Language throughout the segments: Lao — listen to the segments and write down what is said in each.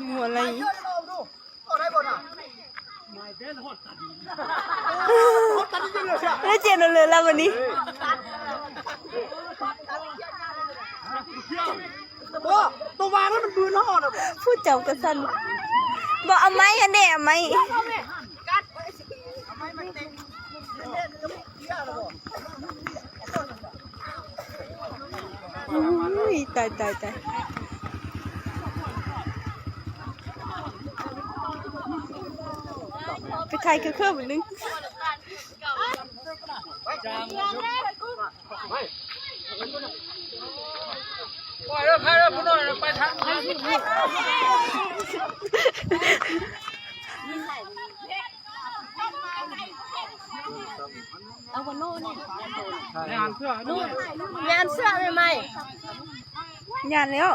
ຫົວໄຫຼ ແລ້ວເຈນເອົາເລີຍລະບັດນີ້ ໂອ້ ຕົວວາງແລ້ວມັນບືນເຮົາອອກນະ ຜູ້ເຈົ້າກະສັ່ນ ບໍ່ເອົາໄມ້ຫັ້ນເດ້ ເອົາໄມ້ ອຸ້ຍ ຕາຍ ຕາຍ ຕາຍ ໄປຖ່າຍຄືໆ ບາດໜຶ່ງ. ເອົາບໍ່ໂນ່ນີ້ ຍານເສື້ອໃໝ່ໆ ຍານແລ້ວ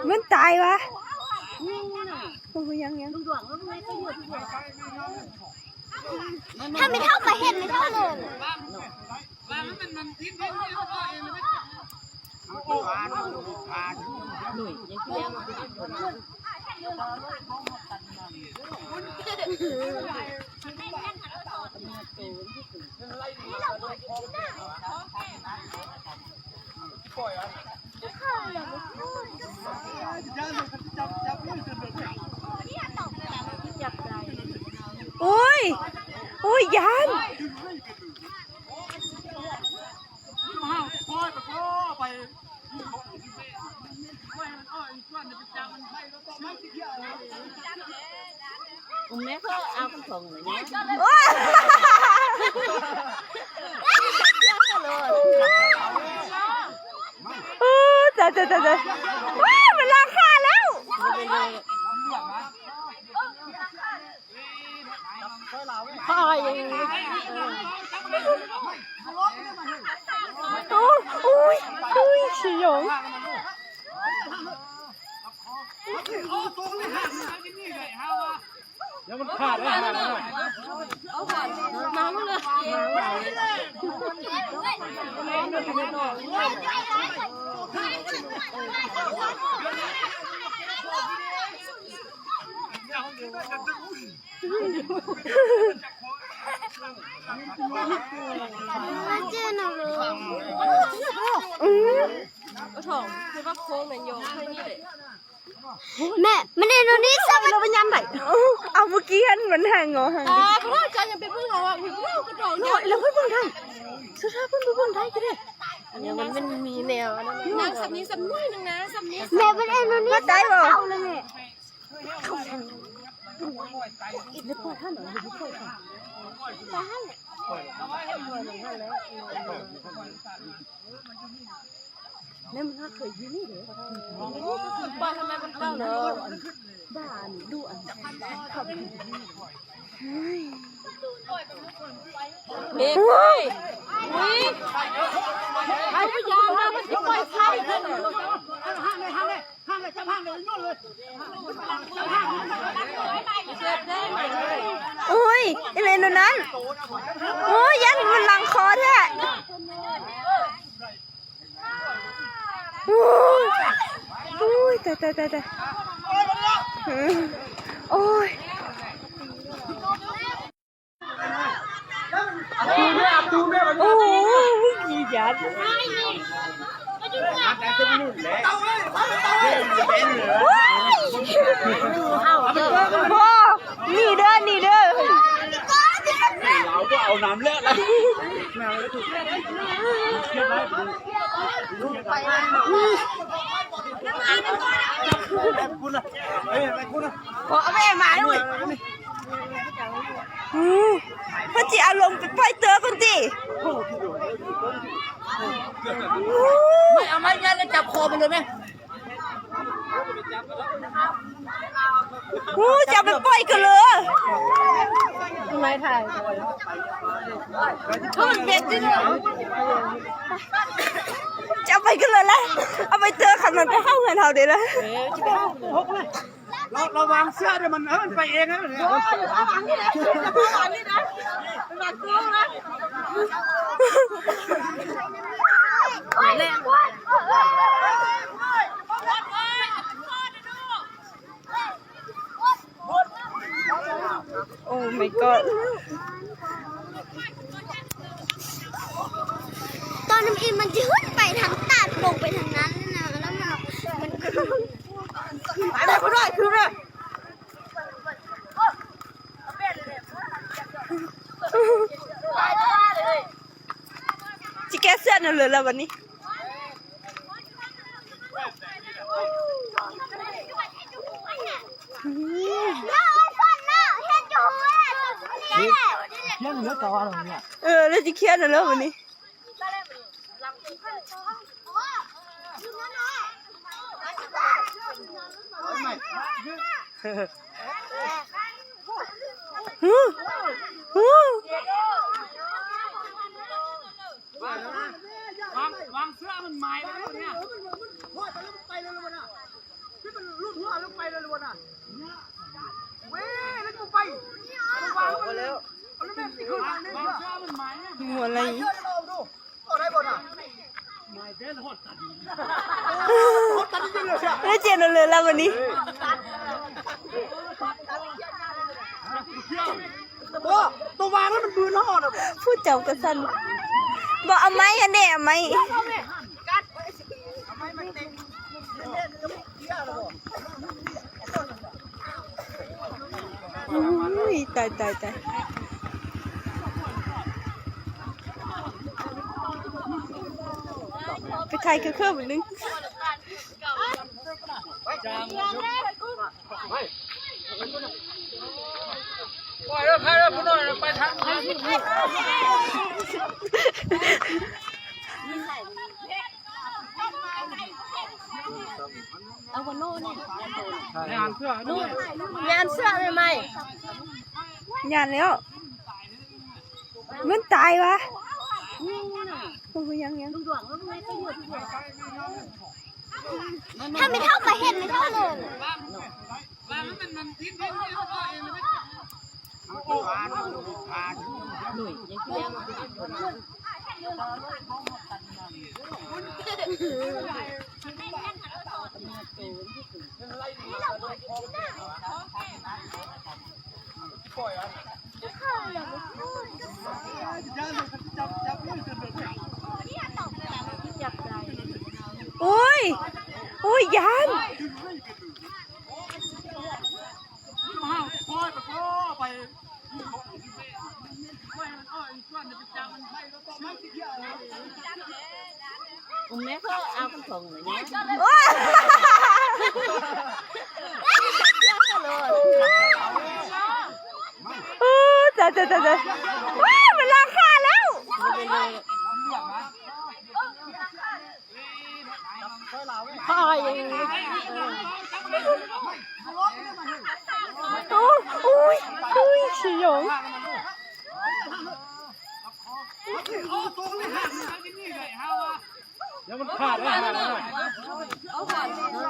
ມັນຕາຍຫວາ ໂອ້ຍ ຍັງໆ ຖ້າແມ່ເຖົ້າໄປເຫັນແມ່ເຖົ້າເລີຍ. ໂອ້ຍ ໂອ້ຍ ຢ້ານ. ແມ່ເຂົາເອົາຂອງເລີຍນະ ໂອ້ຍ ໂອ້ຍ ຕາຍ ຕາຍ ຕາຍ ຕາຍ ວ້າຍ ມັນລາຄາແລ້ວ. ໂອ້ຍ ໂອ້ຍ ໂອ້ຍ ສະຫຍອງ. ດຽວມັນຂາດແລ້ວ ມາເລີຍ. ອືມ ກະຖອງຄືວ່າໂຄ້ງແມ່ນໂຍງໃສ່ນີ້ເດ້. ແມ່ ມັນເຫັນໂດນີ້ຊະ ມັນເອົາໄປຍາມໃດ? ເອົາ ເມື່ອກີ້ຫັ້ນມັນຫາງໍຫາງ ອ່າ ບໍ່ເຈົ້າຢ່າໄປເບິ່ງເອົາ ເອົາກະດອງ ໂອ້ຍ ແລ້ວເພິ່ນເບິ່ງໄດ້ ສຸດທ້າຍເພິ່ນບໍ່ເບິ່ງໄດ້ກະໄດ້ ອັນນີ້ມັນມີແນວອັນນັ້ນ ນາງ ສ່ຳນີ້ສ່ຳໜ້ອຍໜຶ່ງນາ ສ່ຳນີ້ ແມ່ ມັນເຫັນໂດນີ້ ເຂົ້າໄດ້ບໍ່? ເອົາເລີຍແມ່. ແມ່ ມັນຫາເຄີຍຢູ່ນີ້ເດ້ ປ່ອຍທຳໄມມັນເຂົ້າເນາະ ບ້ານດຸອັນ ເດັກເອີຍ ເອົາໄປຢາມາ ມັນຊິປ່ອຍໄຂ່ຂຶ້ນ. ໂອ້ຍ ອີ່ເລນໂດນັ້ນ ໂອ້ຍ ຢ້ານມັນລັງຄໍແທ້ ໂອ້ຍ ໂອ້ຍ ຕາຍ ຕາຍ ຕາຍ ຕາຍ ໂອ້ຍ. ໂອ້ຍ ຢ້ານ ໂອ້ຍ ໜີເດີ ໜີເດີ ເຮົາກໍເອົານ້ຳແລ້ວ ເອົາແມ່ມາ ອື ເພິ່ນຊິເອົາລົງໄປປ່ອຍເຕີກ່ອນຕິ ເອົາໄມ້ຍັດແລ້ວຈັບຄໍມັນເລີຍແມ່ ໂອ້ ຈະເອົາໄປປ່ອຍກັນເລີຍ ໄມ້ຖ່າຍ ໂທດເບັດຕິ ຈະເອົາໄປກັນເລີຍລະ ເອົາໄປເຕີຄັນມັນໄປເຂົ້າເຮືອນເຮົາເດ້ລະ ເອີ ຈະໄປເອົາຫົກເລີຍ. ລະ ລະວັງເສື້ອເດີ ມັນ ເອີ ມັນໄປເອງນະ ເອີ ລະວັງນີ້ນະ ລະວັງນີ້ນະ ລະວັງໂກງນະ ໂອ້ my god ຕອນນ້ຳອີ່ມັນຈະຫຸ້ນໄປທາງຕັດ ລົງໄປທາງນັ້ນນະ ແລ້ວມັນ ມັນ ໄປເລີຍ ຂຶ້ນເລີຍ ຊິແກ້ເສື້ອນຳເລີຍລະບັດນີ້ ເອີ ແລ້ວຊິເຄຍນຳເລີຍບັດນີ້. ວາງ ວາງເສື້ອມັນໝາຍໄວ້ແລ້ວເນຍ ໂອ້ຍ ແຕ່ລະມັນໄປເລີຍລະບໍ່ນະ ຄືມັນຫຼຸດຫົວລົງໄປເລີຍລະບໍ່ນະ ເວີຍ ແລ້ວບໍ່ໄປ ວາງ ເອົາແລ້ວ ເອົາແລ້ວແມ່ນຊິຄືວາງນີ້ ວາງເສື້ອມັນໝາຍ ຫົວໄຫຼ ເອົາໄດ້ບໍ່ນະ ແລ້ວເຈນເອົາເລີຍລະບັດນີ້ ໂອ້ ຕົວວາງແລ້ວມັນບືນເຮົານະ ຜູ້ເຈົ້າກະສັ່ນ ບໍ່ເອົາໄມ້ຫັ້ນເດ້ ເອົາໄມ້ ໂອ້ຍ ຕາຍ ຕາຍ ຕາຍ ໄປຖ່າຍຄືໆ ບາດໜຶ່ງ ໄປເດີ ໄປເດີ ຜູ້ນ້ອຍ ໄປທາງ ເອົາບໍ່ໂນ້ນີ້ ຍານເສື້ອ ໂນ້ ຍານເສື້ອໃໝ່ໆ ຍານແລ້ວ ມັນຕາຍຫວາ ໂອ້ຍ ຍັງ ຍັງ ຖ້າແມ່ເຖົ້າໄປເຫັນແມ່ເຖົ້າເລີຍ. ໂອ້ຍ ໂອ້ຍ ຢ້ານ. ໂອ້ຍ ຕາຍ ຕາຍ ຕາຍ ຕາຍ ວ້າຍ ມັນລາຄາແລ້ວ ໂອ້ຍ ໂອ້ຍ ໂອ້ຍ ສະຫຍອງ. ດຽວມັນຂາດແລ້ວ ມາແລ້ວ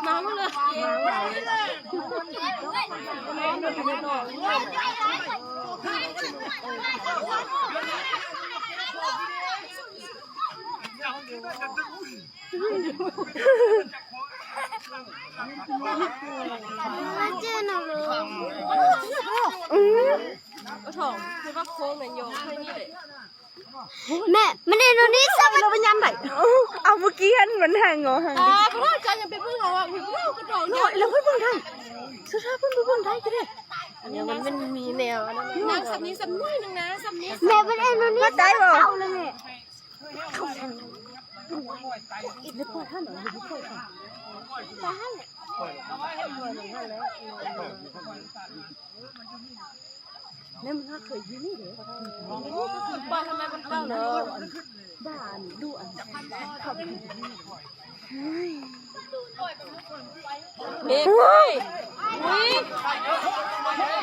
ມາແລ້ວ ມາເຈີນະເລີຍ ອື ທອງ ຄືວ່າໂຄ້ງນະໂຍມ ແມ່ ມັນເຫັນໂດນີ້ຊະ ເອົາໄປຍາມໃດ ເອົາມື້ກີ້ຫັ້ນ ມັນຫາງໍຫາງ ອ່າ ບໍ່ເຈົ້າຢ່າໄປເບິ່ງເອົາ ເອົາກະດອງ ແລ້ວເພິ່ນເບິ່ງໄດ້ ສຸດທ້າຍເພິ່ນໄປເບິ່ງໄດ້ກໍໄດ້ ອັນນີ້ນະ ມັນມີແນວອັນນັ້ນນະ ນາງ ສ່ຳນີ້ ສ່ຳໜ້ອຍໜຶ່ງນາ ສ່ຳນີ້ ແມ່ ມັນເຫັນໂດນີ້ ວ່າໄດ້ບໍ່ ເອົາເລີຍແມ່ ແມ່ ມັນຫາເຄີຍຢູ່ນີ້ເດ້ ປ້າ ທຳໄມມັນເປົ່າເນາະ ບ້ານດຸອັນ ເຮີ້ຍ ອຸ້ຍ ໄ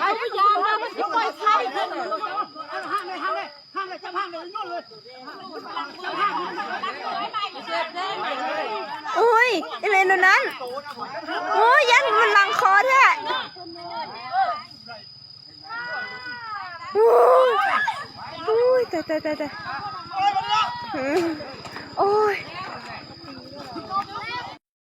ອ້ພະຍາມາ ມັນຊິປ່ອຍໄຟເດີ ຫ້າມເລີຍ ຫ້າມເລີຍ ຫ້າມເລີຍ ຈັບຫ້າມເລີຍ ໂຍນເລີຍ ອຸ້ຍ ອີ່ເລນໂດນັ້ນ ໂອ້ຍ ຢ້ານມັນລັງຄໍແທ້. ໂອ້ຍ ໂອ້ຍ ຕາຍ ຕາຍ ຕາຍ ຕາຍ.